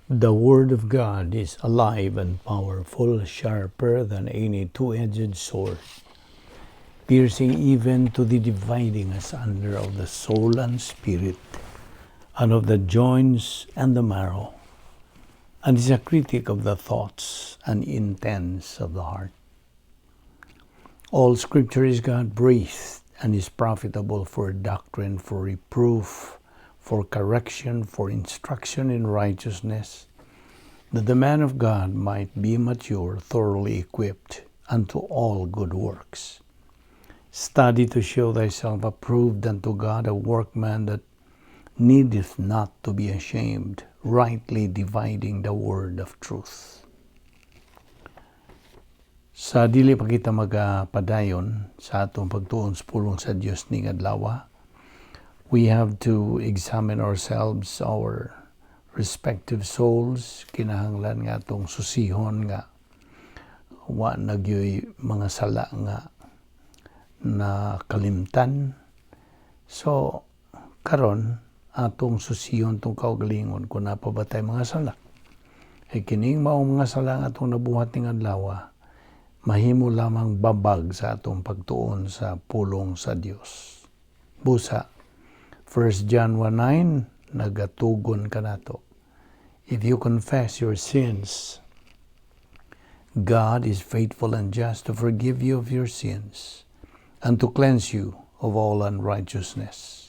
The Word of God is alive and powerful, sharper than any two-edged sword, piercing even to the dividing asunder of the soul and spirit, and of the joints and the marrow, and is a critic of the thoughts and intents of the heart. All Scripture is God-breathed and is profitable for doctrine, for reproof, for correction, for instruction in righteousness, that the man of God might be mature, thoroughly equipped unto all good works. Study to show thyself approved unto God, a workman that needeth not to be ashamed, rightly dividing the word of truth. Sa dili pa kita magapadayon sa atong pagtuon sa pulong sa Dios ning adlaw, we have to examine ourselves, our respective souls. Kinahanglan nga atong susihon nga wa na gyoy mga sala nga na kalimtan. So karon atong susihon tong kaugalingon kung naa pa ba tay mga sala. Kay kining maong mga sala nga atong nabuhat ning adlaw, mahimo lamang babag sa atong pagtuon sa pulong sa Dios. Busa, 1 John 1:9 nagatugon kanato. If you confess your sins, God is faithful and just to forgive you of your sins and to cleanse you of all unrighteousness.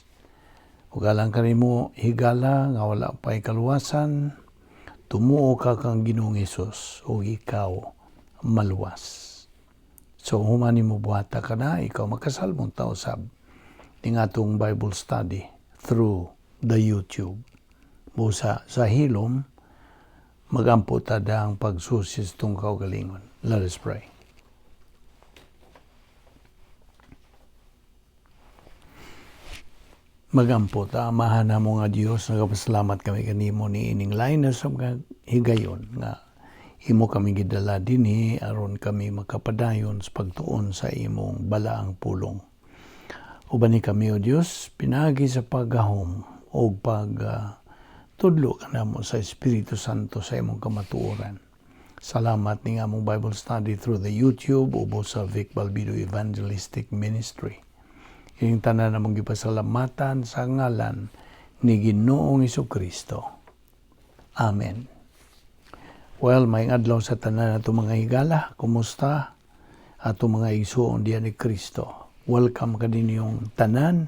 Ug alang kanimo, higala, nga wala pa'y kaluwasan, tumuo ka kang Ginoong Hesus ug ikaw maluwas. So human nimo buhata kana, ikaw makasalmong ta usab ning atong Bible study through the YouTube. Busa sa hilom, magampo ta ang pagsusi sa atong kaugalingon. Let us pray. Magampo ta. Amahan namo nga Dios, nagapasalamat kami kanimo ni ining line na sa mga higayon nga imo kami gidala dinhi aron kami makapadayon sa pagtuon sa imong balaang pulong. Uban ni kami, o Dios, pinaagi sa paggahom o pag tudlo kanamo sa Espiritu Santo sa imong kamatuoran. Salamat ning among Bible study through the YouTube ubos sa Vic Balbido Evangelistic Ministry. Ining tanan namong gipasalamatan sa ngalan ni Ginoong Kristo. Amen. Well, may adlaw sa tanan ato, mga higala. Kumusta ato mga igsuon diyan ni Kristo? Welcome kaninyong tanan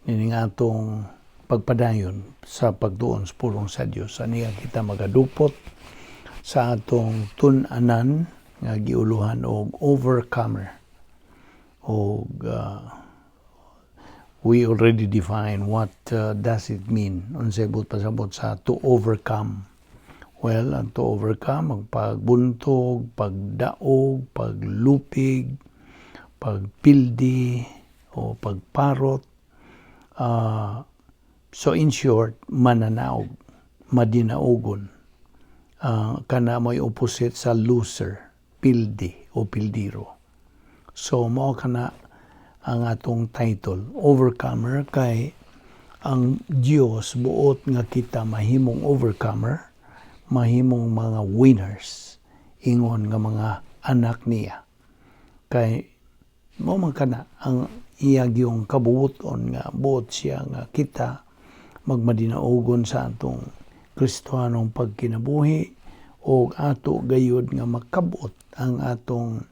nining atong pagpadayon sa pagtuon sa pulong sa Dios. Aniya kita magadupot sa atong tun-anan nga giuluhan og overcomer. Og we already define what does it mean, unsay buot pasabot sa to overcome. Well, ang to overcome, ang pagbuntog, pagdaog, paglupig, pagpildi o pagparot. So in short, mananaog, madinaugon. Kana mo'y opposite sa loser, pildi o pildiro. So mao kana ang atong title, Overcomer, kay ang Dios buot nga kita mahimong overcomer, mahimong mga winners, ingon nga mga anak niya. Kay mao man kana ang iya gyung kabuoton nga buot siya nga kita magmadinaugon sa atong Kristohanong pagkinabuhi o ato gayud nga makabot ang atong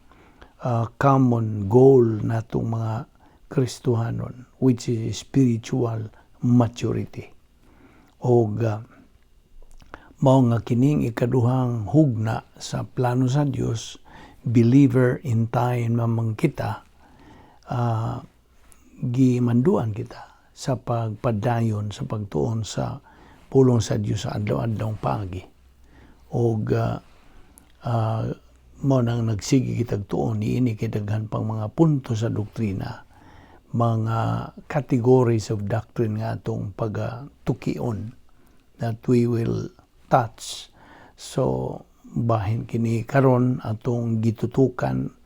common goal natong mga Kristohanon, which is spiritual maturity. Og mao nga kining ikaduhang hugna sa plano sa Dios, believer in time mamang kita, gimanduan kita sa pagpadayon sa pagtuon sa pulong sa Dios sa adlaw-adlaw paagi. Og mao nang nagsige kitag tuon niini kay daghan pang mga punto sa doktrina, mga categories of doctrine nga atong pagtukion that we will touch. So bahin kini karon atong gitutukan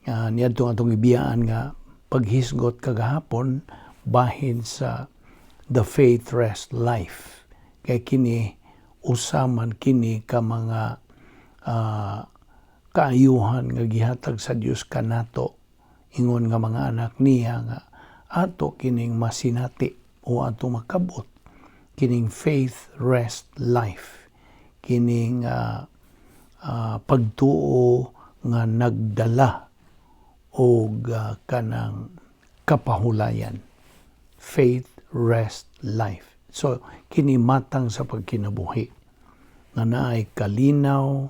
niadtong atong ibiyaan nga paghisgot kagahapon bahin sa the faith rest life, kay kini Usa man kini ka mga kaayuhan nga gihatag sa Dios kanato ingon nga mga anak niya, nga ato kining masinati o ato makabot kining faith rest life, kining pagtuo nga nagdala og kanang kapahulayan, faith rest life. So kini matang sa pagkinabuhi nga naay kalinaw,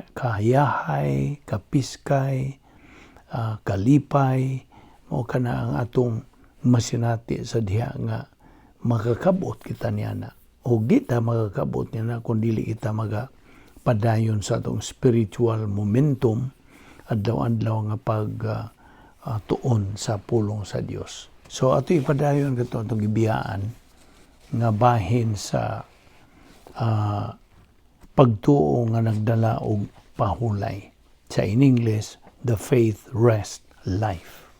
kahayahay, kapiskay, kalipay mo kana ang atong masinati sa diha nga makakabot kita niya na o di ta makakabot niya na kung dili kita maga padayon sa atong spiritual momentum, adlaw-adlaw nga pag tuon sa pulong sa Dios. So ato ipadayon kato atong gibiyaan nga bahin sa pagtuo nga nagdala og pahulay. Sa in English, the faith rest life.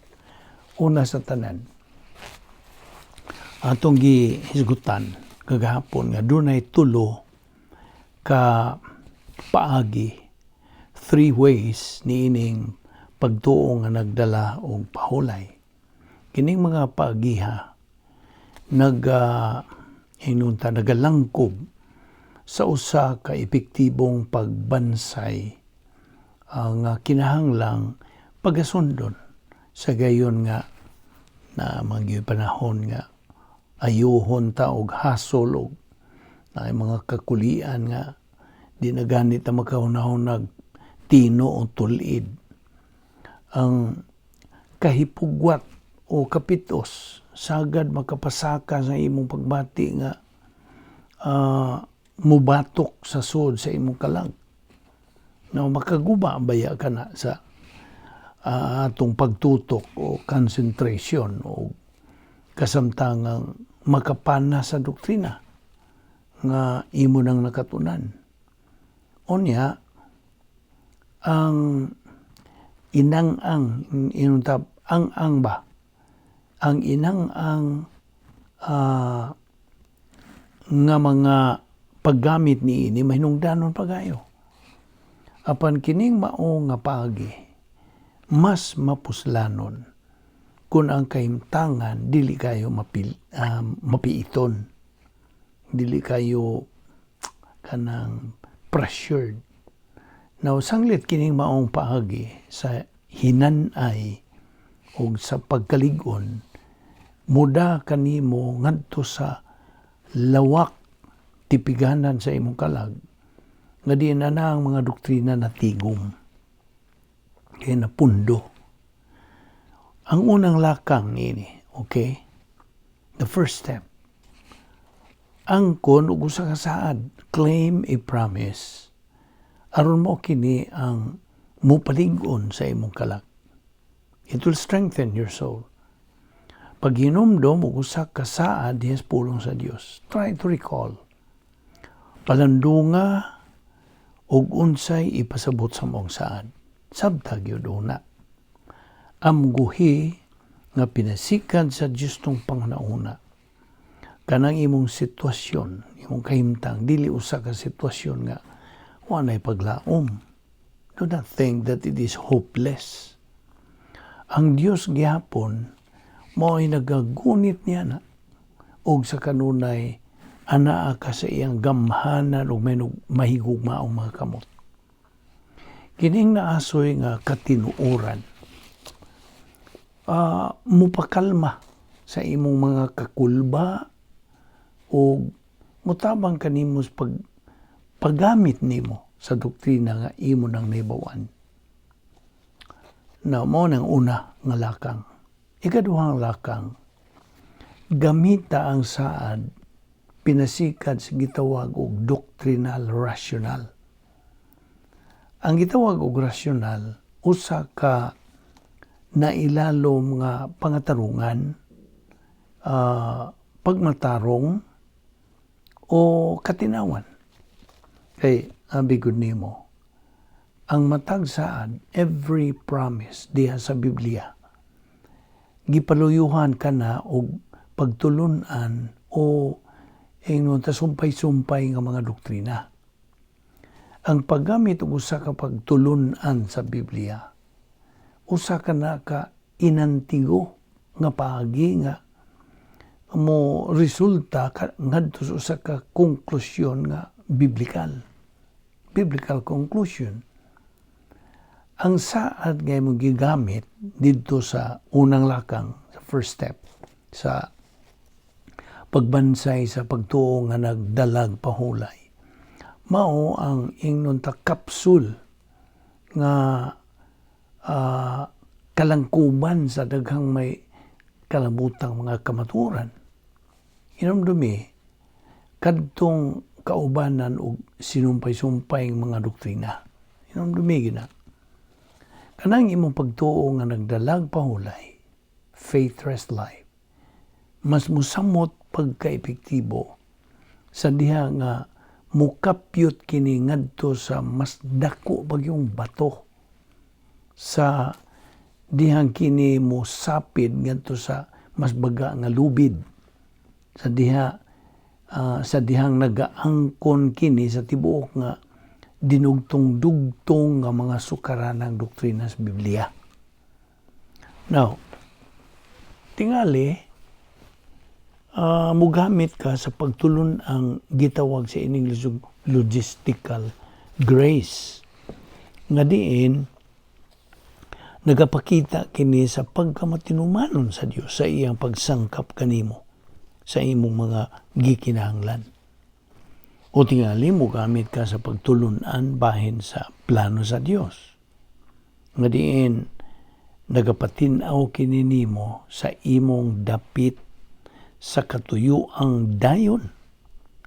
Una sa tanan, atong gihisgutan kagahapon nga dunay tulo ka paagi, three ways niining pagtuo nga nagdala og pahulay. Kining mga paagiha nag inunta nagalangkob sa usa ka epektibong pagbansay ang kinahanglang pagasundon sa gayon nga na mga panahon nga ayuhon ta og hasol og na mga kakulian nga di na ganit ta makahunahunag tino o tulid. Ang kahipugwat o kapitos sagad makapasaka sa imong pagbati nga mubatok sa sud sa imong kalag. No, makaguba baya ka na sa atong pagtutok o concentration o kasamtangang makapana sa doktrina nga imo nang nakatunan. Unya, ang inang-ang inuntap ang ba ang inang-ang nga mga paggamit niini mahinungdanon pagayo. Apan kining mao nga paagi mas mapuslanon kung ang kahimtangan dili kayo mapiiton, dili kayo kanang pressured. Now, sanglit kining maong paagi sa hinanay og sa pagkalig-on, muda kanimo ngadto sa lawak tipiganan sa imong kalag nga di na na ang mga doktrina na tigom kay napundo. Ang unang lakang niini, okay, the first step, angkon og usa ka saad, claim a promise, aron mo kini ang mupalig-on sa imong kalag. It will strengthen your soul. Pag hinumdom og usa ka saad diha sa pulong sa Dios, try to recall. Palandunga og unsay ipasabot sa maong saad. Sabta gyud una. Amguhi nga pinasikad sa Dios tong panghuna. Kanang imong sitwasyon, imong kahimtang, dili usa ka sitwasyon nga wanay paglaom. Do not think that it is hopeless. Ang Dios gihapon mao'y nagagunit niya na og sa kanunay anaa ka sa iyang gamhanan ug may mahigugmaong mga kamot. Kining naasoy nga katinuoran mupakalma sa imong mga kakulba o mutabang kanimo sa paggamit nimo sa doktrina nga imo nang nahibaw-an. Na mao nang una nga lakang. Ikaduhang lakang, gamita ang saad pinasikad sa gitawag og doctrinal rational. Ang gitawag og rational, usa ka nailalom nga pangatarungan, pagmatarong o katinawan. Kay abi gud nimo, ang matag saad, every promise diha sa Biblia, gipaluyuhan ka na og pagtulunan o Ingon ta sumpay-sumpay nga mga doktrina. Ang paggamit og usa ka pagtulun-an sa Biblia, usa ka na ka inantigo nga paagi nga mo resulta ngadto sa usa ka konklusyon nga biblical. Biblical conclusion. Ang saad nga imong gigamit didto sa unang lakang, sa first step, sa pagbansay sa pagtuo nga nagdalag pahulay, mao ang ingnon ta capsule nga kalangkuban sa daghang may kalabutang mga kamatuoran. Hinumdumi, kadtong kaubanan og sinumpay-sumpay mga doktrina. Hinumdumi gina. Kanang imong pagtuo nga nagdalag pahulay, faith rest life, mas musamot pagka-epektibo sa diha nga mukapyot kini ngadto sa mas dako bagyong bato, sa dihang kini mosapid ngadto sa mas baga nga lubid, sa dihang nagaangkon kini sa tibuok nga dinugtong-dugtong nga mga sukaranang doktrina sa Biblia. Now, tingali, mugamit ka sa pagtulun ang gitawag sa in English og logistical grace, nga diin nagapakita kini sa pagkamatinumanon sa Dios sa iyang pagsangkap kanimo sa imong mga gikinahanglan. O tingali, mogamit ka sa pagtulunan bahin sa plano sa Dios, nga diin nagapatin-aw kini nimo sa imong dapit sa katuyuang dayon.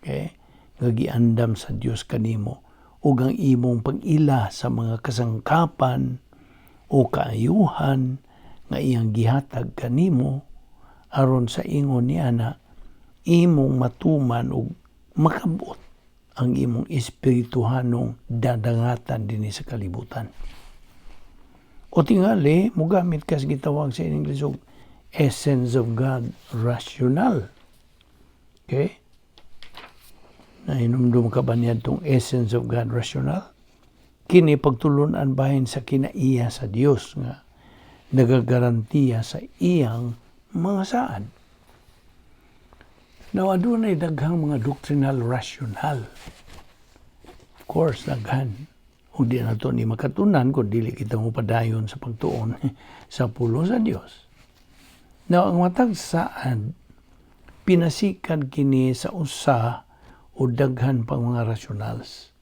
Okay? Nga giandam sa Dios kanimo ug ang imong pag-ila sa mga kasangkapan o kaayuhan nga iyang gihatag kanimo aron sa ingon niya na imong matuman ug makabot ang imong espirituhanong dadangatan dinhi sa kalibutan. O tingali, mugamit ka sa gitawag sa English og essence of God rational. Okay? Nahinumdum ka ba niya itong essence of God rational? Kini pagtulunan bahin sa kinaiya sa Dios nga nagagarantiya sa iyang mga saad. Now, adunay daghang mga doctrinal rational. Of course, daghan. Ug di nato ni makatunan kung dili kita mopadayon sa pagtuon sa pulong sa Dios. Now, ang matag saad, pinasikan kini sa usa o daghan pang mga rationals,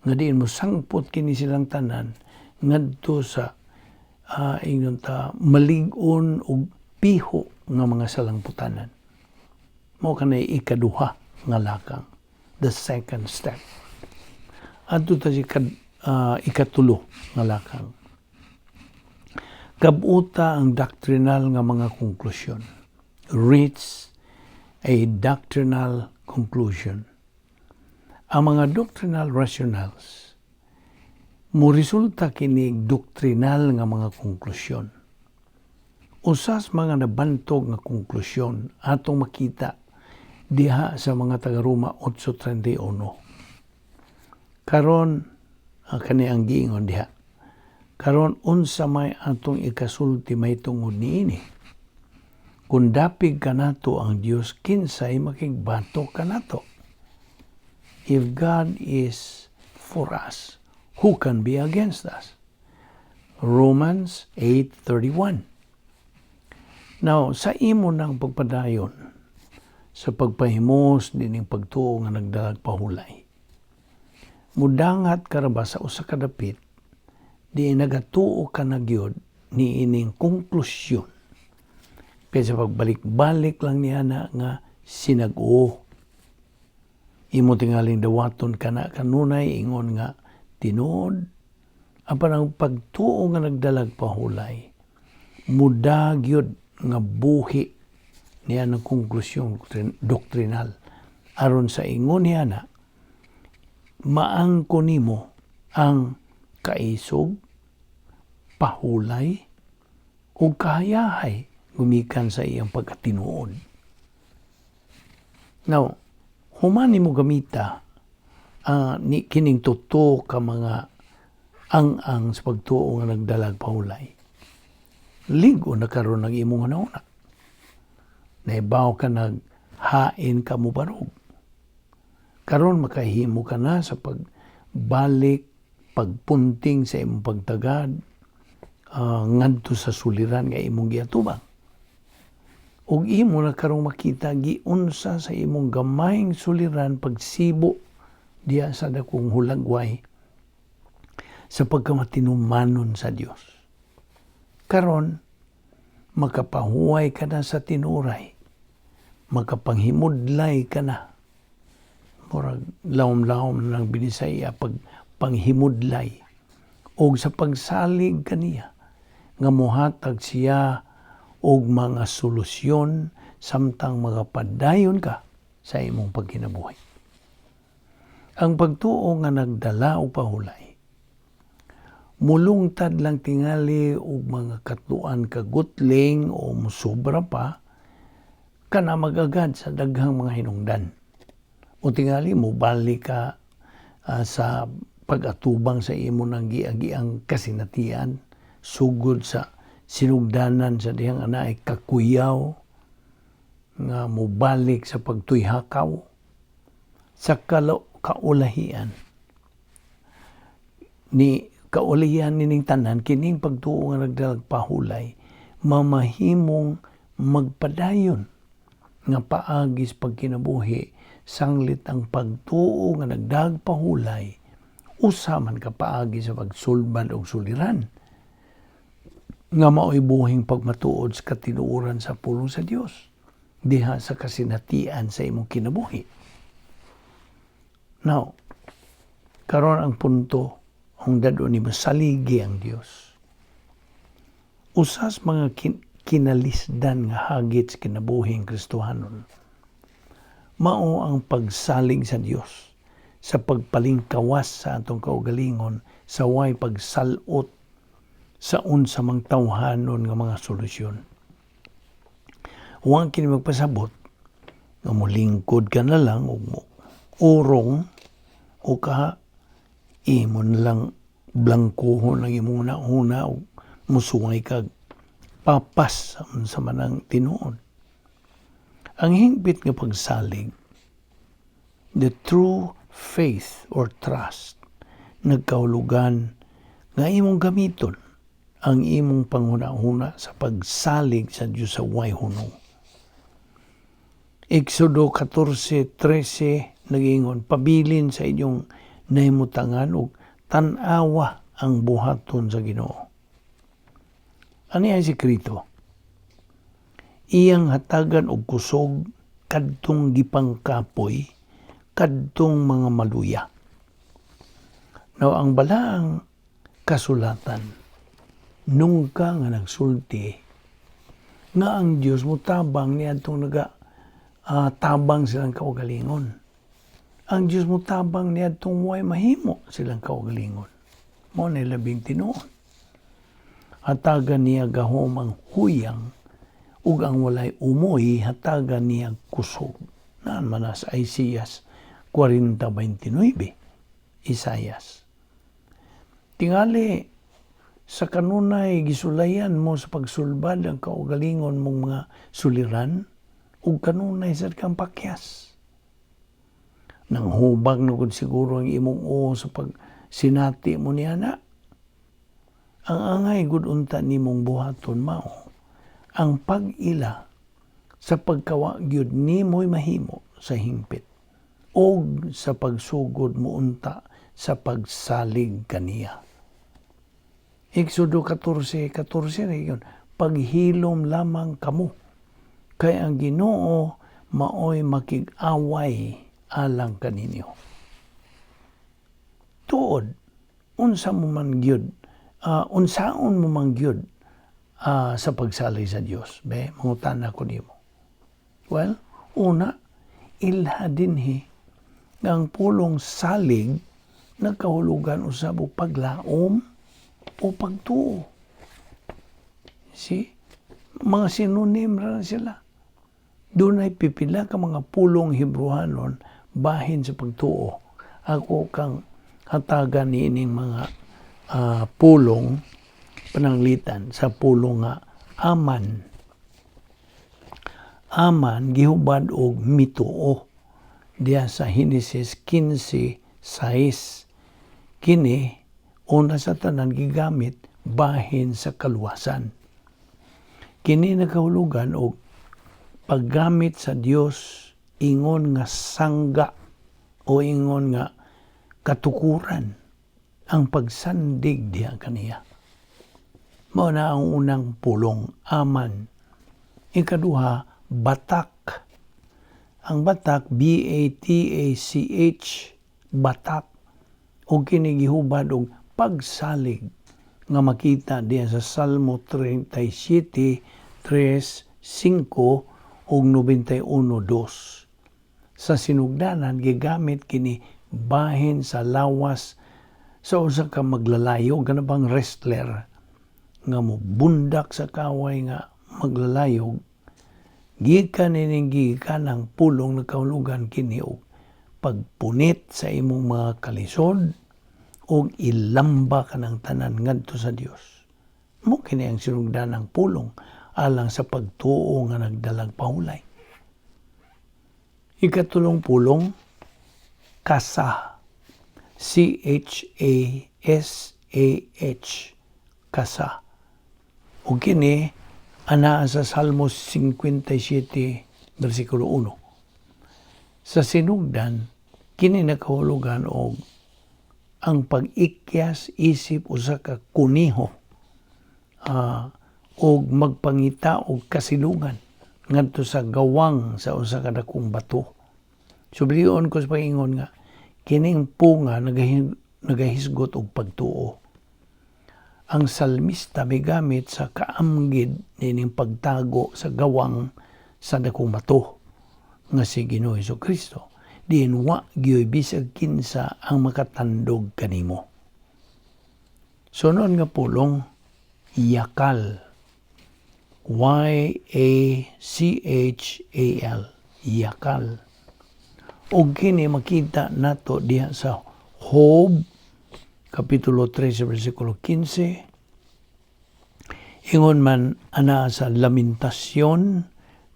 nga diin mo sangpot kini silang tanan ngadto sa ingon ta malig-on og piho nga mga salangputanan. Mao kanay ikaduha nga lakang, the second step. Adto ta sa ikatulo nga lakang. Kabuta ang doctrinal nga mga konklusyon. Reach a doctrinal conclusion. Ang mga doctrinal rationals, mo resulta kini doktrinal nga mga konklusyon. Usas mga nabantog nga konklusyon atong makita diha sa mga taga Roma 8:31. Karon, kani ang giingon diha. "Karon, unsa may atong ikasulti may tungod niini? Kung dapig kanato ang Dios, kinsay makigbatok kanato?" If God is for us, who can be against us? Romans 8:31. Now, sa imo ng pagpadayon sa pagpahimos dining pagtuo nga nagdalag pahulay, mudangat ka ra ba sa usa ka dapit di nagatuo ka na gyud ni ining konklusyon kaysa pagbalik-balik lang niya na nga sinag-o? Imo tingaling dawaton kana kanunay ingon nga tinuod, apan ang pagtuo nga nagdalag pahulay muda gyud nga buhi niya ng konklusyon doktrinal aron sa ingon niya na maangko nimo ang kaisog, pahulay ug kahayahay gumikan sa iyang pagkatinuod. Now, Human nimo gamita ni kining tuto ka mga ang-ang sa pagtuo nga nagdalag pahulay, lig-on na karon ang imong hunahuna. Naibaw ka naghain ka mo barog. Karon makahimo ka na sa pagbalik, pagpunting sa imong pagtagad ngadto sa suliran nga imong giatubang. Ug imo na karong makita giunsa sa imong gamayng suliran pagsibo diya sa dakong hulagway sa pagkamatinumanon sa Dios. Karon makapahuway ka na sa tinuray, makapanghimudlay ka na. Murag lawom-lawom na ng Binisaya pag panghimudlay og sa pagsalig kaniya nga mohatag siya og mga solusyon samtang magapadayon ka sa imong pagkinabuhi. Ang pagtuo nga nagdala og pahulay, mulungtad lang tingali og mga katluan ka gutling o musobra pa kana magagad sa daghang mga hinungdan. O tingali mobalik ka sa pag-atubang sa imo nang giagiang kasinatian sugod sa sinugdanan sa dihang anaay kakuyaw nga mobalik sa pagtuyhakaw sa kaulahian ni kaulahian nining tanan. Kining pagtuo nga nagdalag pahulay mamahimong magpadayon nga paagi sa pagkinabuhi, sanglit ang pagtuo nga nagdag pahulay usa man ka paagi sa pagsulbad og suliran nga mao'y buhing pagmatuod sa katinuoran sa pulong sa Dios diha sa kasinatian sa imong kinabuhi. Now, karon ang punto ang dad-on nimo, saligi ang Dios. Usas mga kinalisdan nga hagit sa kinabuhing Kristohanon mao ang pagsalig sa Dios sa pagpalingkawas sa atong kaugalingon sa way pagsalot sa unsa mang tawhanon nga mga solusyon. Huwag kini magpasabot nga molingkod ka na lang ug mo urong o ka imo na lang blangkuhon ang imong huna ug musuway kag papas sa unsa man ang tinuod. Ang hingpit nga pagsalig, the true faith or trust, nagkahulugan nga imong gamiton ang imong panghuna-huna sa pagsalig sa Dios sa way hunong. Exodo 14:13 nagingon, "Pabilin sa inyong nahimutangan ug tan-awa ang buhaton sa Ginoo." Ani ay sekreto? Iyang hatagan og kusog kadtong gipangkapoy, kadtong mga maluya. Now, ang balaang kasulatan nungka nga nagsulti nga ang Dios mo tabang ni adtong naga tabang silang kaugalingon. Ang Dios mo tabang ni adtong way mahimo silang kaugalingon. Mao na labing tinuod. Hatagan niya gahom ang huyang ug ang walay umoy hatagan niya kusog. Naan man na sa Isaiah 40:29. Isayas. Tingali, sa kanunay gisulayan mo sa pagsulbad ang kaugalingon mong mga suliran ug kanunay sad kang pakyas. Nang hubag na gud siguro ang imong uo sa pagsinati mo niya na. Ang angay gud unta nimong buhaton mao ang pag-ila sa pagkawa gyud nimoy mahimo sa hingpit og sa pagsugod mo unta sa pagsalig kaniya. Exodo 14:14 na yun, "Paghilom lamang kamo, kay ang Ginoo maoy makig-away alang kaninyo." Tuod, unsa mo man gyud, unsaon mo man gyud sa pagsalig sa Dios? Be, mangutana ko nimo. Well, una, ilha dinhi nga ang pulong salig nagkahulugan usab og paglaom o pagtuo. See? Mga synonym ra na sila. Dunay pipila ka mga pulong Hebrehanon bahin sa pagtuo. Ako kang hatagan niining mga pulong pananglitan sa pulong nga aman. Aman gihubad og mituo diha sa Henesis 15:6. Kini una sa tanan gigamit bahin sa kaluwasan. Kini nagahulugan og paggamit sa Dios ingon nga sangga o ingon nga katukuran ang pagsandig diha kaniya. Mao na ang unang pulong, aman. Ikaduha, batak. Ang batak, batach, batak. O kini gihubad og pagsalig nga makita diha sa Salmo 37, 3, 5 ug 91:2. Sa sinugdanan, gigamit kini bahin sa lawas sa usa ka maglalayog, kana bang wrestler nga mobundak sa kaway nga maglalayog. Gikan ining gikan ang pulong, nagkahulugan kini og pagpunit sa imong mga kalisod og ilamba ka ng tanan ngadto sa Dios. Mao kini ang sinugdanang pulong alang sa pagtuo nga nagdalag pahulay. Ikatulong pulong, kasa. chasah, kasa. Ug kini anaa sa Salmos 57 versikulo 1. Sa sinugdan, kini nakahulugan og ang pag-ikyas isip usa ka kuniho og magpangita og kasilungan ngadto sa gawang sa usa ka dakong bato. Sublion ko sa pag-ingon nga kining punga nagahisgot og pagtuo. Ang salmista migamit sa kaamgid nining pagtago sa gawang sa dakong bato nga si Ginoo Kristo. Diin wa gyoy bisag kinsa ang makatandog kanimo. Sunod nga pulong, yakal. Yachal, yakal. Og kini makita nato diha sa Job kapitulo 3 versikulo 15. Ingon man ana sa Lamentasyon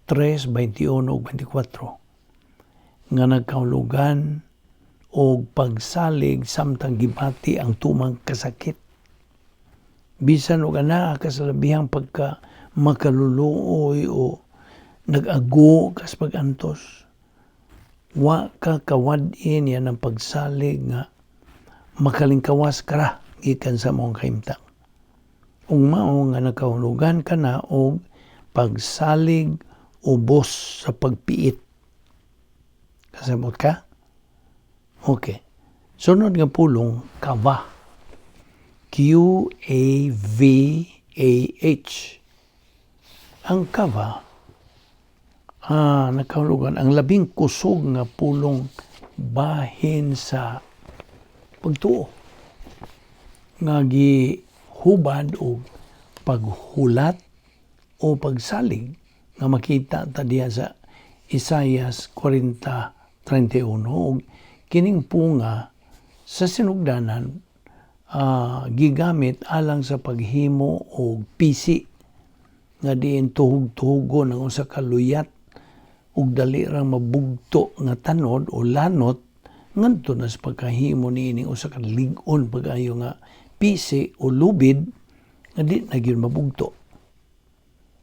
3:21 ug 24 nga nagkahulugan og pagsalig samtang gibati ang tumang kasakit. Bisan og anaa ka sa labihang pagka makaluluoy o nag-ago kas pag-antos, wa ka kawad-in yan ang pagsalig nga makalingkawas ka ra gikan sa mong kahimtang. Ug mao nga nakahulugan ka na og pagsalig ubos sa pagpiit. Kasabot ka? Okay. Sunod nga pulong, kava. Qavah. Ang kava, nakahulugan, ang labing kusog nga pulong bahin sa pagtuo nga gihubad og paghulat o pagsalig nga makita ta diha sa Isayas 40:31. Ug kining punga sa sinugdanan gigamit alang sa paghimo og pisi nga diin tuhog-tuhogon ang usa ka luyat ug dali ra mabugto nga tanod o lanot ngadto na sa pagkahimo niining usa ka lig-on pag-ayo nga pisi o lubid nga di na gyud mabugto.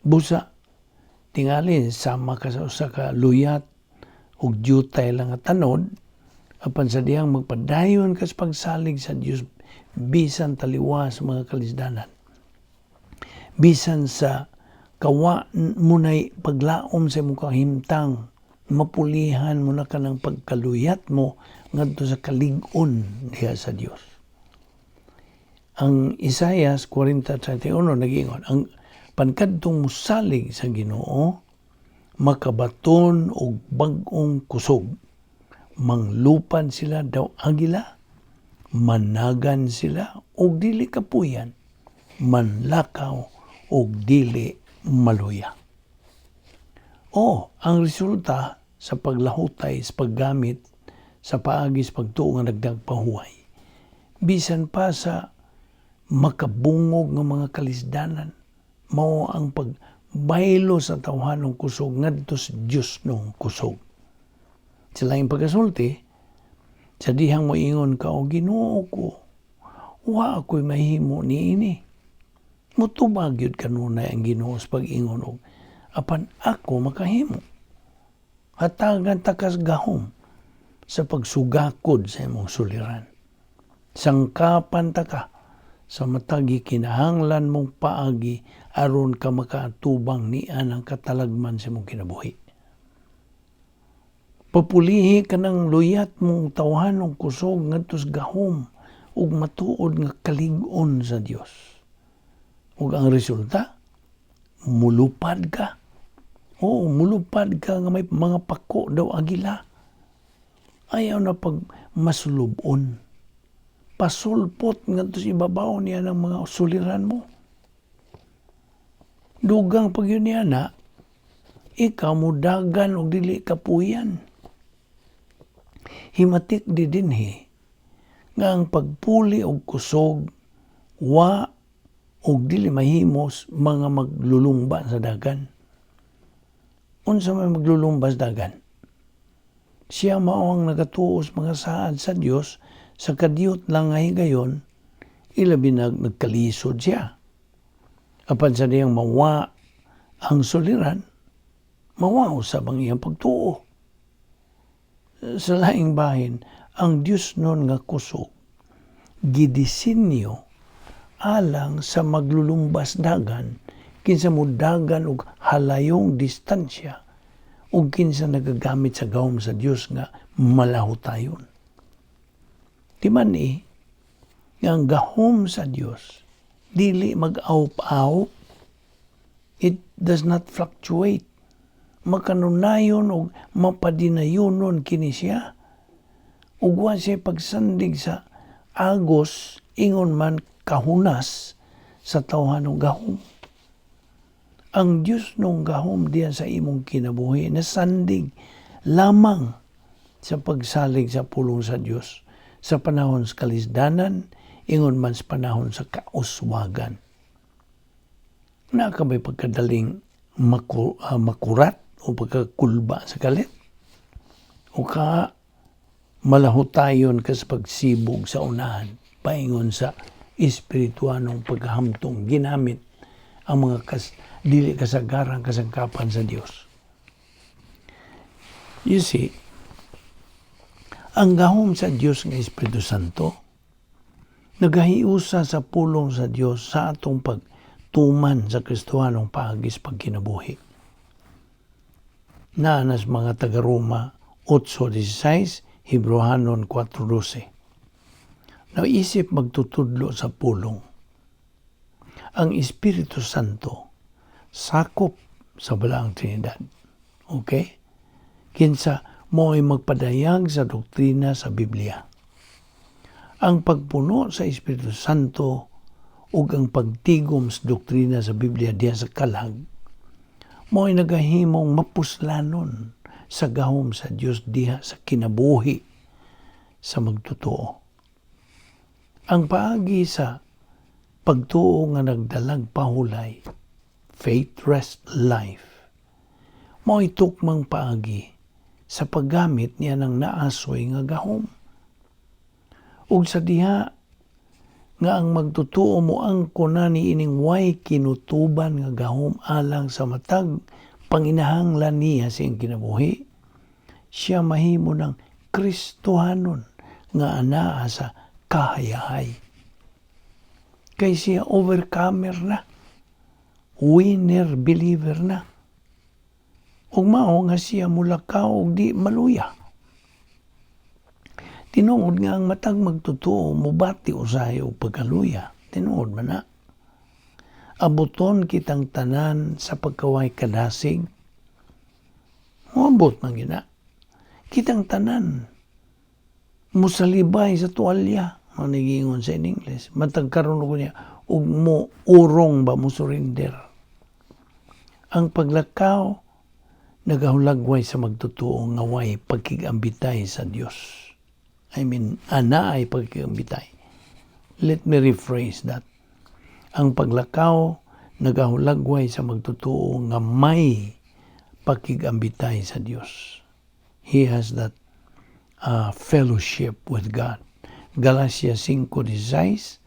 Busa tingali sama ka sa usa ka luyat ug jutay lang nga tanod, apan sa dihang magpadayon ka sa pagsalig sa Dios bisan taliwas sa mga kalisdanan, bisan sa kawa mo na'y paglaom sa imong kahimtang, mapulihan mo na kanang pagkaluyat mo ngadto sa kalig-on diha sa Dios. Ang Isayas 40:31 nagingon, ang pankadtong musalig sa Ginoo makabaton og bag-ong kusog. Manglupan sila daw agila, managan sila og dili kapuyan, manlakaw og dili maluya. O ang resulta sa paglahutay sa paggamit Sa paagi sa pagtuo nga nagdagpahuway. Bisan pa sa makabungog nga mga kalisdanan, mao ang pagbaylo sa tawhanong kusog ngadto sa Dios nong kusog. Sa laing pagkasulti, sa dihang moingon ka, "O Ginoo ko, wa ako'y mahimo niini." Mutubag gyud kanunay ang Ginoo sa pag-ingon og, "Apan ako makahimo." Hatagan ta kas gahom sa pagsugakod sa imong suliran. Sangkapan ta ka sa matag kinahanglan mong paagi aron ka makaatubang niya ng katalagman sa imong kinabuhi. Papulihi ka ng luyat mong tawhanong kusog ngadto sa gahom ug matuod nga kalig-on sa Dios. Ug ang resulta, mulupad ka. Oo, mulupad ka nga may mga pako daw agila. Ayaw na pag masulubon. Pasulpot ngadto sa ibabaw niya ng mga suliran mo. Dugang pag yun niya na, ikaw mo dagan og dili kapuyan. Himatik di dinhi nga ang pagpuli og kusog wa og dili mahimos mga maglulumba sa dagan. Unsa may maglulumba sa dagan? Siya mao ang nagatuo sa mga saad sa Dios sa kadiyot lang nga higayon, ilabi na nagkalisod siya. Apan sa diyang mawa ang suliran, mawa usab ang iyang pagtuo. Sa laing bahin, ang Dios nun nga kusog, gidisenyo alang sa maglulumbas dagan, kinsa mo dagan og halayong distansya, ug kinsa nagagamit sa gahom sa Dios nga malahutayon. Di man eh, nga ang gahom sa Dios dili mag-awp-awp. It does not fluctuate. Makanunayon og mapadinayonon kini siya. Ug wa siya pagsandig sa agos, ingon man kahunas sa tawhanong gahom. Ang Dios nung gahom diyan sa imong kinabuhi nasandig lamang sa pagsalig sa pulong sa Dios sa panahon sa kalisdanan, ingon man sa panahon sa kauswagan. Naa ka ba'y pagkadaling makurat o pagkakulba sa kalit? O ka malahutayon ka sa pagsibog sa unahan, paingon sa espirituanong paghamtong ginamit ang mga dili kasagarang kasangkapan sa Dios? You see, ang gahom sa Dios nga Espiritu Santo nagahiusa sa pulong sa Dios sa atong pagtuman sa Kristohanong paagi sa pagkinabuhi. Naa na sa mga taga-Roma 8:16, Hebreohanon 4:12. Naisip magtutudlo sa pulong, ang Espiritu Santo sakop sa Balaang Trinidad. Okay? Kinsa mo ay magpadayag sa doktrina sa Biblia. Ang pagpuno sa Espiritu Santo ug ang pagtigom sa doktrina sa Biblia diya sa kalag mo ay nagahimong mapuslanon sa gahom sa Dios diha sa kinabuhi sa magtotoo. Ang paagi sa pagtuo nga nagdalag pahulay, faith rest life, mao'y tukmang paagi sa paggamit niya ng naasoy nga gahom. Ug sa diha nga ang magtotoo mo ang kunani ining way kinutuban nga gahom alang sa matag panginahanglan niya sa iyang kinabuhi, siya mahimo ng Kristohanon nga anaa sa kahayahay. Kay siya overcomer na. Winner believer na. Ug mao nga siya mulakaw og di maluya. Tinuod nga ang matag magtotoo mubati usahay og pagkaluya. Tinuod man na. Abuton kitang tanan sa pagkaway kadasig. Moabot man gina. Kitang tanan musalibay sa tuwalya, manigingon sa in English. Matag karon ko niya ug mo urong ba, mo surrender. Ang paglakaw nagahulagway sa magtotoo nga way pagkigambitay sa Dios. I mean, anaay pagkambitay. Let me rephrase that. Ang paglakaw nagahulagway sa magtotoo nga may pakigambitay sa Dios. He has that fellowship with God. Galacia 5:16,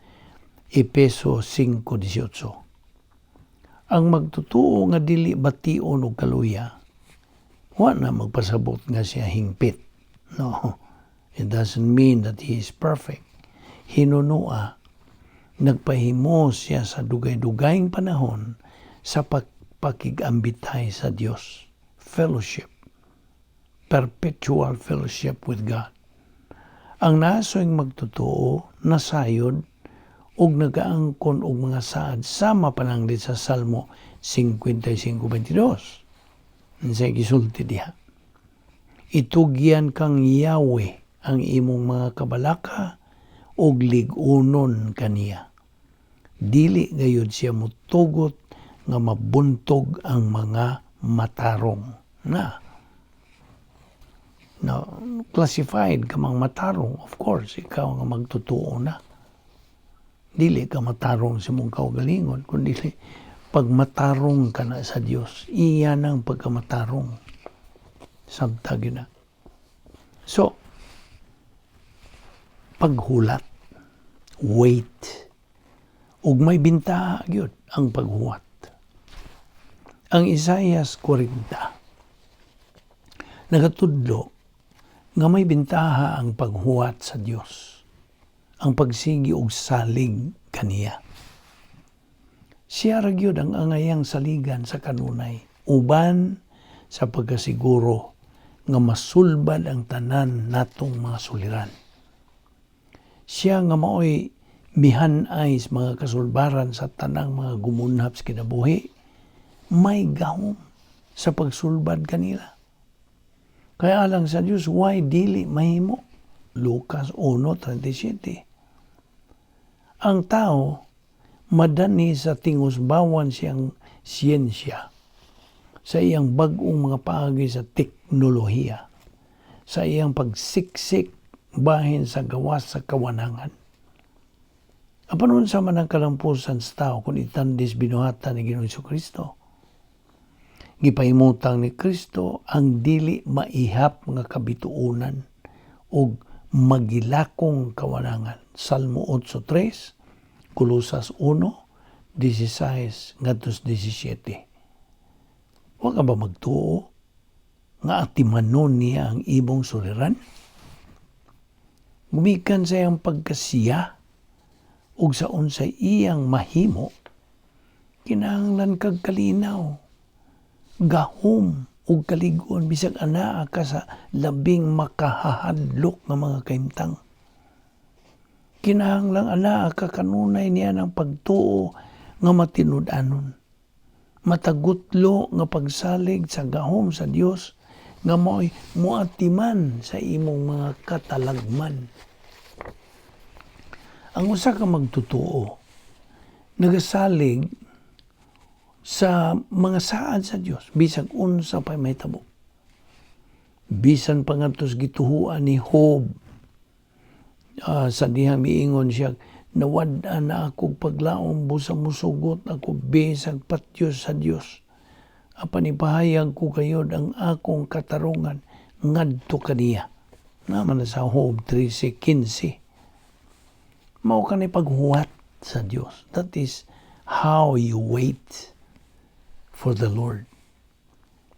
Epeso 5:18. Ang magtotoo nga dili bation og kaluya, wa na magpasabot nga siya hingpit. No, it doesn't mean that he is perfect. Hinunua, nagpahimo siya sa dugay-dugayng panahon sa pakigambitay sa Dios. Fellowship. Perpetual fellowship with God. Ang nasoy magtotoo, nasayod, ug nagaangkon og mga saad sama pananglit sa Salmo 55:22. Unsay gisulti diha? Itugyan kang Yahweh ang imong mga kabalaka ug lig-unon kaniya. Dili gayud siya mutugot nga mabuntog ang mga matarong. Na, na classified ka mang matarong, of course, ikaw nga magtotoo na. Dili ka matarong sa imong kaugalingon, kundi pag matarong ka na sa Dios, iya nang pagkamatarong. Sabta gyud na. So, paghulat, wait, ug may bintaha gyud ang paghuwat. Ang Isaias 40 nagatudlo nga may bintaha ang paghuwat sa Dios, ang pagsigi og salig kaniya. Siya ra gyud ang angayang saligan sa kanunay uban sa pagkasiguro nga masulbad ang tanan natong mga suliran. Siya nga maoy mihan-ay sa mga kasulbaran sa tanang mga gumunhap sa kinabuhi, may gahom sa pagsulbad kanila. Kaya alang sa Dios, why dili mahimo? Lucas 1:37. Ang tao madani sa tingusbawan siyang siyensya, sa iyang bag-ong mga paagi sa teknolohiya, sa iyang pagsiksik bahin sa gawas sa kawanangan. Apan unsa man ang kalampusan sa tao kung itandis binuhatan ni Ginoong Kristo? Gipahimutang ni Kristo ang dili maihap nga kabituonan ug magilakong kawanangan. Salmo 8:3, Kolosas 1:16 ngadto 17. Wa ka ba magtuo nga atimanon niya ang imong suliran? Gumikan sa iyang pagkasiya ug sa unsay iyang mahimo, kinahanglan kag kalinaw, gahom ug kalig-on bisag anaa ka sa labing makahahadlok nga mga kahimtang. Kinahanglan anaa ka kanunay niya ng pagtuo nga matinud-anon. Matagutlo nga pagsalig sa gahom sa Dios nga mao'y muatiman sa imong mga katalagman. Ang usa ka magtotoo nagasalig sa mga saad sa Dios bisag unsa pa'y mahitabo. Bisan pa ngadto sa gituhuan ni Job, sa dihang miingon siya, "Nawad-an na akong paglaom, busa musugot ako bisag patyo sa Dios. Apan ipahayag ko kayod ang akong katarungan ngadto kaniya." Naman na sa Job 13:15. Mao kani paghuwat sa Dios. That is how you wait for the Lord.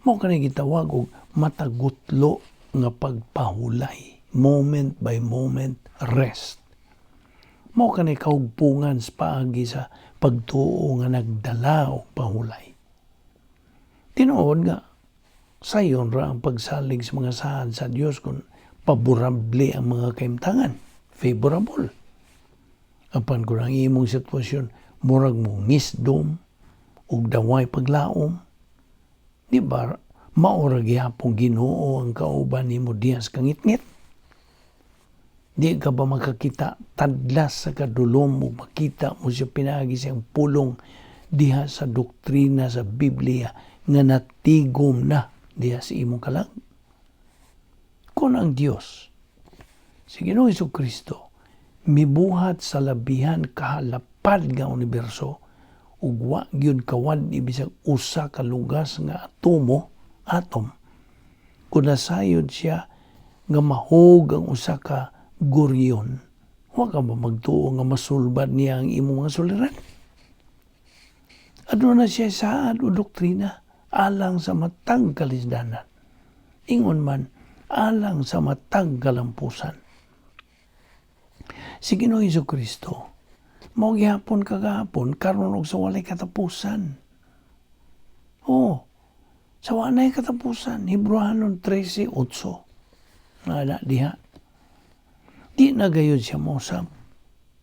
Mao kani gitawag og matagutlo nga pagpahulay, moment by moment rest. Mao kani kaugpungan sa paagi sa pagtuo nga nagdala og pahulay. Tinuod nga sayon ra ang pagsalig sa mga saad sa Dios kung paborable ang mga kahimtangan, favorable. Apan kung ang imong sitwasyon murag mo ngisdom ug daway paglaom, di ba mao ra gihapong Ginoo ang kauban nimo diha sa kangitngit? Di ka ba makakita tadlas sa kadulom ug makita mo siya pinaagi siyang pulong diha sa doktrina sa Biblia nga natigom na diha sa imong kalag? Kung ang Dios Si Ginoong Kristo mibuhat sa labihan kahalapad nga universo ug wa gyud kawad bisag usa ka lugas nga atomo, atom. Kung nasayod siya nga mahog ang usa ka guryon, wa ka ba magtuo nga masulbad niya ang imong mga suliran? Aduna siya saad o doktrina alang sa matag kalisdanan. Ingon man, alang sa matag kalampusan. Si Ginoong Kristo, mao gihapon kagahapon, karon ug sa walay katapusan. Oh, sa walay katapusan, Hebreohanon 13:8. Nga diha. Di na gayud siya mosab.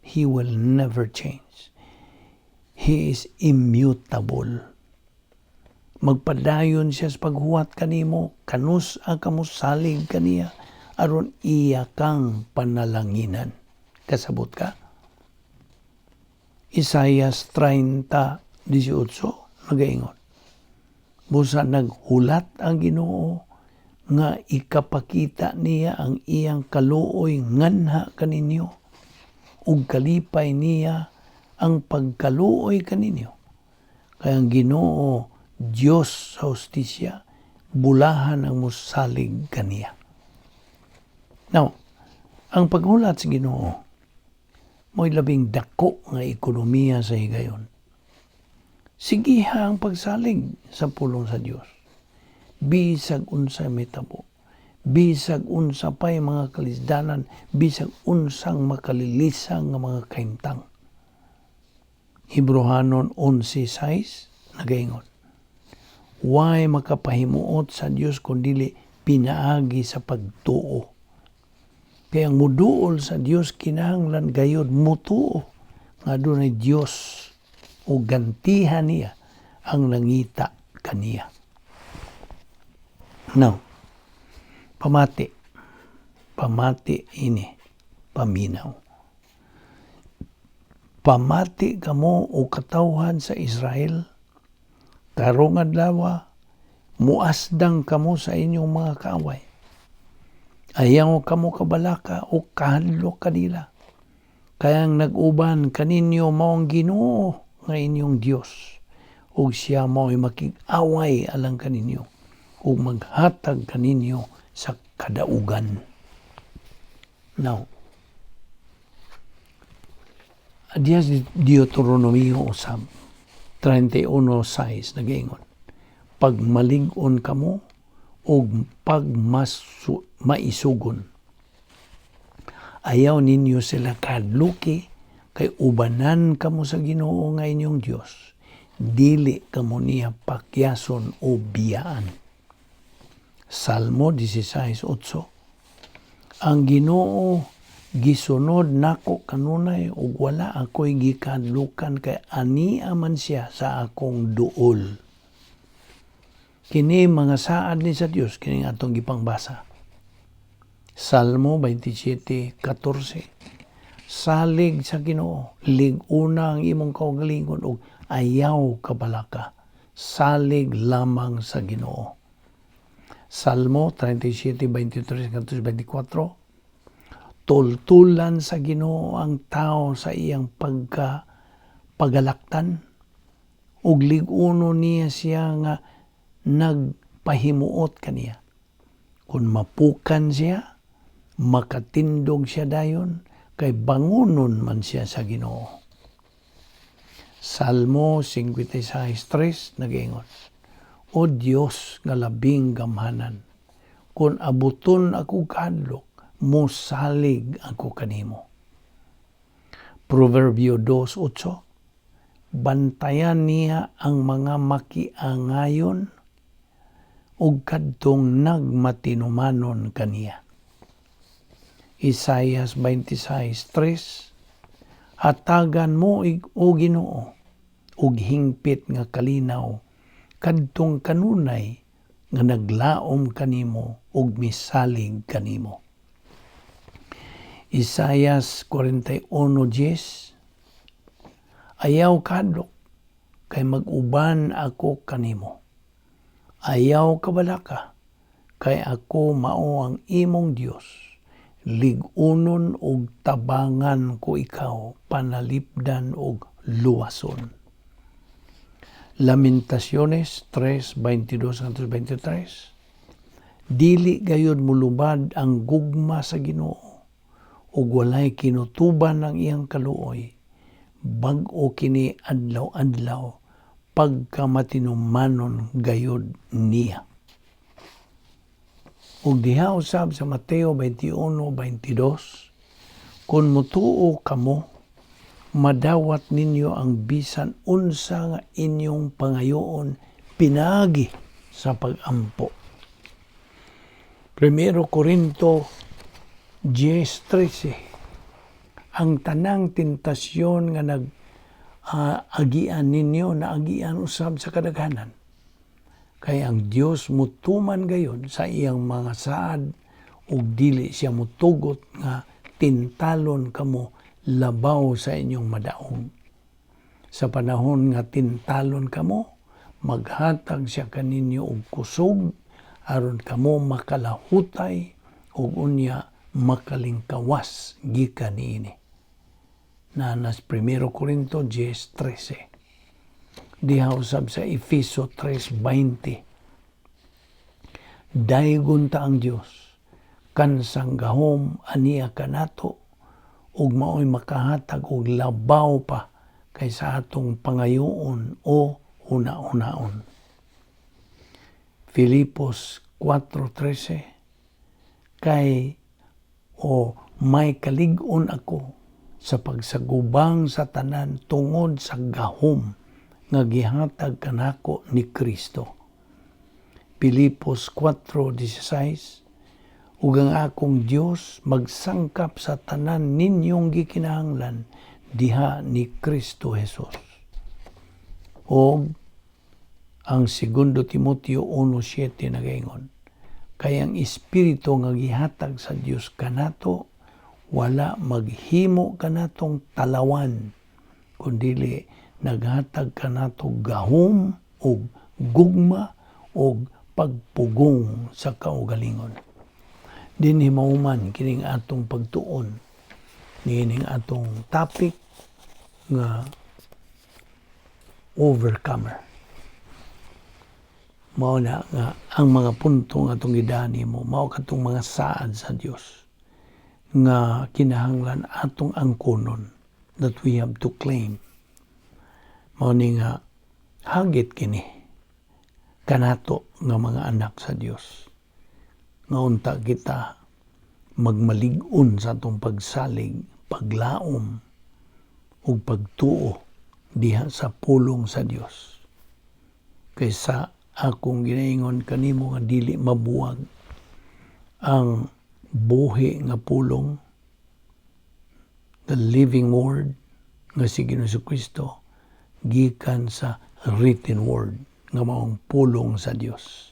He will never change. He is immutable. Magpadayon siya sa paghuwat kanimo, kanus-a ka mosalig kaniya, aron iya kang panalanginan. Kasabot ka? Isaias 30:18 nagaingon. Busa naghulat ang Ginoo nga ikapakita niya ang iyang kaluoy nganha kaninyo ug kalipay niya ang pagkaluoy kaninyo. Kay ang Ginoo Dios sa hustisya, bulahan ang musalig kaniya. Now, ang paghulat sa Ginoo mo'y labing dako nga ekonomiya sa higayon. Sigiha ang pagsalig sa pulong sa Dios. Bisag unsa mitabo, bisag unsa pay mga kalisdanan, bisag unsang makalilisang nga mga kahimtang. Hebreohanon 11:6 nagaingon. Way makapahimuot sa Dios kun dili pinaagi sa pagtuo. Kaya ang muduol sa Dios kinahanglan gayod mutuo nga adunay Dios o gantihan niya ang nangita kaniya. Now, pamati. Pamati ini, paminaw. Pamati kamo o katawhan sa Israel, karong adlaw, muasdang kamo sa inyong mga kaaway. Ayaw kamo kabalaka o kahadlok kanila. Kay ang nag-uban kaninyo mao ang Ginoo nga inyong Dios, ug siya mao'y makig-away alang kaninyo ug maghatag kaninyo sa kadaugan. Now, diya sa Deuteronomio usab 31:6 nagaingon, pagmalig-on kamo ug pagmasu maisugon, ayaw ninyo sila kahadluki kay ubanan kamo sa Ginoo nga inyong Dios, dili kamo niya pakyason o biyaan. Salmo 16:8. Ang Ginoo gisunod nako kanunay ug wala ako'y gikahadlukan kay ania man siya sa akong duol. Kini mga saad ni sa Dios, kini atong gipangbasa. Salmo 27:14. Salig sa Ginoo, lig-una ang imong kaugalingon ug ayaw kabalaka. Salig lamang sa Ginoo. Salmo 37:23 24. Tultulan sa Ginoo ang tao sa iyang pagka pagalaktan ug lig-uno niya siya nga nagpahimuot kaniya. Kung mapukan siya, makatindog siya dayon kay bangunon man siya sa Ginoo. Salmo 56:3 nagaingon, O Dios nga labing gamhanan, kung abuton ako kahadlok, mosalig ako kanimo. Proverbio 2:8. Bantayan niya ang mga makiangayon ug kadtong nagmatinumanon kaniya. Isaias 26:3. Hatagan mo, o Ginoo, og hingpit nga kalinaw kadtong kanunay nga naglaom kanimo ug misalig kanimo. Isaias 41:10. Ayaw kahadlok kay mag-uban ako kanimo. Ayaw kabalaka kay ako mao ang imong Dios. Lig-unon og tabangan ko ikaw, panalipdan og luwason. Lamentaciones 3:22 ngadto 23. Dili gayud mulubad ang gugma sa Ginoo ug walay kinutuban ang iyang kaluoy. Bag-o kini adlaw-adlaw, pagkamatinumanon gayud niya. Ug diha usab sa Mateo 21:22, "Kung mutuo kamo, madawat ninyo ang bisan unsa nga inyong pangayoon pinaagi sa pag-ampo." Primero Corinto 10:13, ang tanang tentasyon nga nag agian ninyo, naagian usab sa kadaghanan. Kay ang Dios mutuman gayud sa iyang mga saad ug dili siya mutugot nga tintalon kamo labaw sa inyong madaog. Sa panahon nga tintalon kamo, maghatag siya kaninyo og kusog aron kamo makalahutay ug unya makalingkawas gikan niini. Naa na sa 1 Corinto 10:13. Diha usab sa Efeso 3:20. Daygon ta ang Dios kansang gahom aniya kanato ug maoy makahatag og labaw pa kaysa atong pangayoon o huna-hunaon. Filipos 4:13, kay o may kalig-on ako sa pagsagubang sa tanan tungod sa gahom nga gihatag kanako ni Kristo. Filipos 4:16, ug ang akong Dios magsangkap sa tanan ninyong gikinahanglan diha ni Kristo Jesus. Og ang Segundo Timoteo 1:7 nagaingon, kay ang Espiritu nga gihatag sa Dios kanato wala maghimo kanatong talawan, kundili naghatag kanato gahom ug gugma ug pagpugong sa kaugalingon. Dinhi mahuman kining atong pagtuon niining atong topic nga overcomer. Mao na nga ang mga punto nga atong gidani mo, mao katong mga saad sa Dios nga kinahanglan atong angkonon, that we have to claim. Mao ni nga hagit kini kanato nga mga anak sa Dios nga unta kita magmalig-on sa atong pagsalig, paglaom ug pagtuo diha sa pulong sa Dios. Kaysa akong ginaingon kanimo nga dili mabuwag ang buhi nga pulong, the living word nga si Ginoong Kristo, gikan sa written word nga maong pulong sa Dios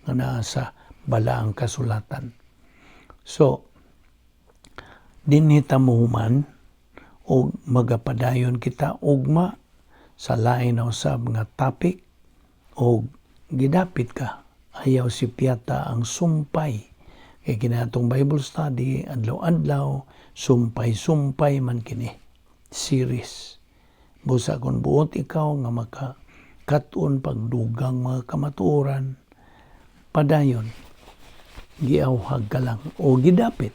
nga naa sa balaang kasulatan. So, dinhi ta mohuman og magapadayon kita ugma sa lain na usab nga topic, og gidapit ka, ayaw sipyata ang sumpay, kay kini atong Bible study adlaw-adlaw, sumpay-sumpay man kini series. Busa kung buot ikaw nga maka katon pagdugang mga kamatuoran, padayon, giawhag ka lang o gidapit,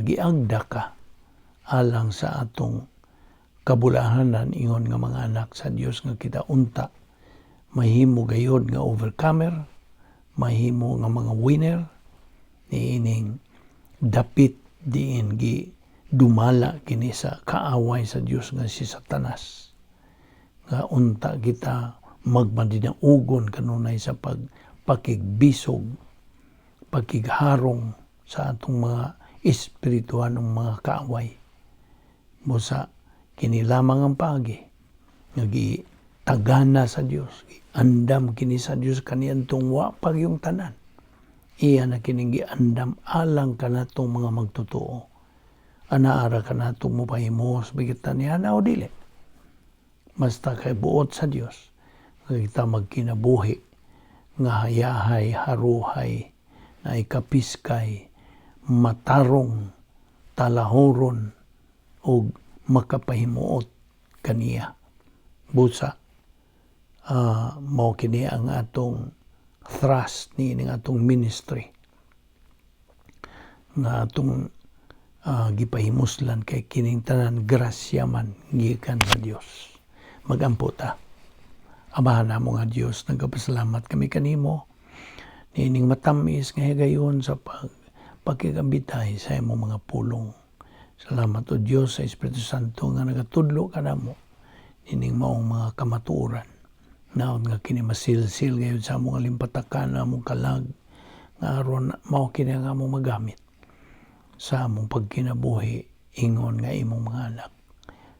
giagda ka alang sa atong kabulahanan ingon nga mga anak sa Dios nga kita unta mahimo gayod nga overcomer, mahimo nga mga winner niining dapit diin gi dumala kini sa kaaway sa Dios nga si Satanas, nga unta kita magmadinaugon kanunay sa pagpakigbisog, pagkigharong sa atong mga espirituhanong mga kaaway. Busa kini lamang ang paagi nga gitagana sa Dios, andam kini sa Dios kaniadtong wa pa yung tanan. Iya na kining giandam alang kanatong mga magtotoo. Anaara kanatong mopahimos kita niya na o dili. Basta kay buot sa Dios nga kita magkinabuhi nga hayahay, haruhay, na ikapiskay, matarong, talahoron ug makapahimuot kaniya. Busa mao kini ang atong thrust niining atong ministry nga atong gipahimuslan, kay kining tanan grasya man gikan sa Dios. Magampo ta. Amahan namo nga Dios, nagapasalamat kami kanimo niining matamis nga higayon sa pagkikambitay sa imong mga pulong. Salamat, O Dios, sa Espiritu Santo nga nagatudlo kanamo nining maong mga kamatuoran. Naot nga kini masilsil gayud sa among alimpatakan, among kalag, nga aron mao kini ang among magamit sa among pagkinabuhi ingon nga imong mga anak.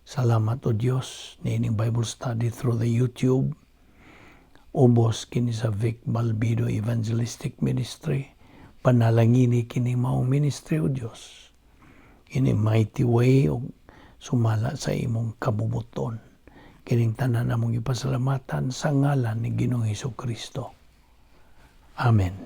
Salamat, O Dios, niining Bible study through the YouTube. Ubos kini sa Vic Balbido Evangelistic Ministry. Panalangini kini maong ministry, O Dios, in a mighty way ug sumala sa imong kabubuton. Kining tanan among ipasalamatan sa ngalan ni Ginoong Hesus Kristo. Amen.